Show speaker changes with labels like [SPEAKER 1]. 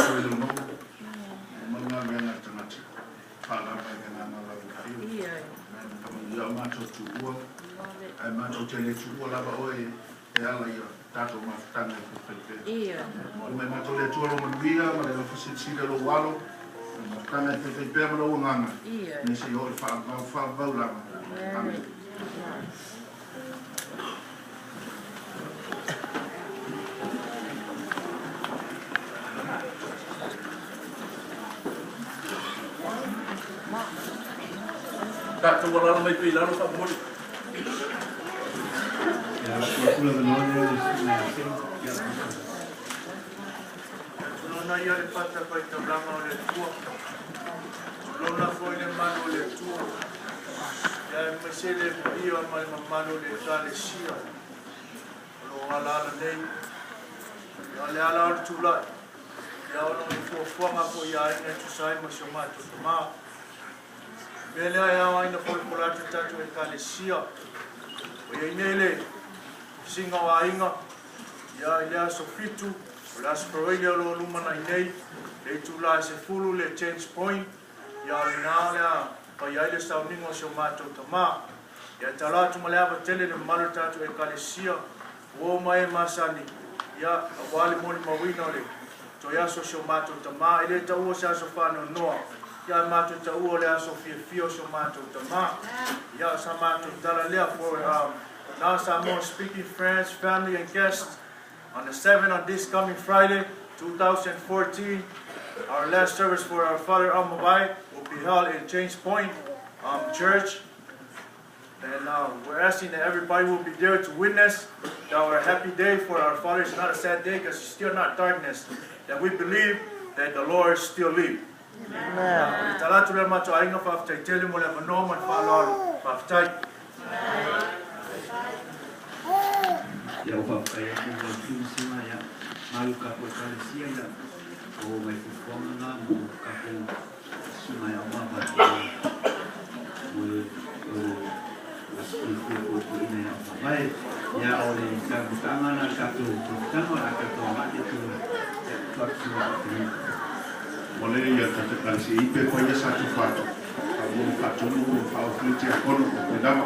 [SPEAKER 1] matou i lou nuu, uma le galuega a le tagata, faalava i le agaga o lau afio. Ia o matou tuua, ae matou te le tuua lava oe e ala ia tatou mafutaga e faifaipea. Ua mai matou le Atua lo manuia ma le alofa silisili o lou alo, mafutaga e faifaipea ma lou agaga, ne se i oo i le faavavau faavavau lava. Amene.
[SPEAKER 2] Tatou alala mai pea i lalo faamolemole.
[SPEAKER 3] Ia, ua kula vanoa lea le susuga ia Sema. Ia,
[SPEAKER 4] Tulona ia le fata faitaulaga o le Atua. Tulona foi le malu o le Atua. Ia e maise le paia ma le mamalu o le Ekalesia o lo o alaala nei. Ia le ala o le tulai. Ia ona o ni fuafuaga foi i aiga e tusa ai ma si o matou tamā. Mea lea e ao ai na polapola atu tatou Ekalesia. O iai nei le singa o aiga. Ia i le aso 7, o le aso Faraile o lo o lumanai nei, le itula e 10 le Change Point, ia o lena lea fai ai le sauniga o si o matou tamā. Ia tala atu ma le ava tele le mamalu o le tatou Ekalesia, ua o mai e masani, ia aua le molimauina o le toe aso o si o matou tamā. E le taua se aso faanoanoa, ia matou taua o le aso fiafia o si o matou tamā. Ia sa matou tala lea for now Samoan speaking friends, family and guests. On the 7th on this coming Friday, 2014, our last service for our father Aumavae will be held in Change Point Church. And we're asking that everybody will be there to witness that our happy day for our father is not a sad day because it's still not darkness. That we believe that the Lord still lives. Amen. Tala atu le matou aiga faafetai tele mo le avanoa ma le faaaloalo. Faafetai.
[SPEAKER 3] Ia, ua faafetai atu lau Afioga Sima, ia malu tatou Ekalesia, ia o mai fuafuaga na mo tatou susuga e Aumavae mo le o le fiafia puipuiina e Aumavae. Ia, o le taumafataga na le tatou mafutaga o le a tatou agai atu ia atu atu sina.
[SPEAKER 1] Mo le ia tata kalisi i pe pa ia sa tu fatu. Ka mo whaatumu mo whaofili te akono o pe lava.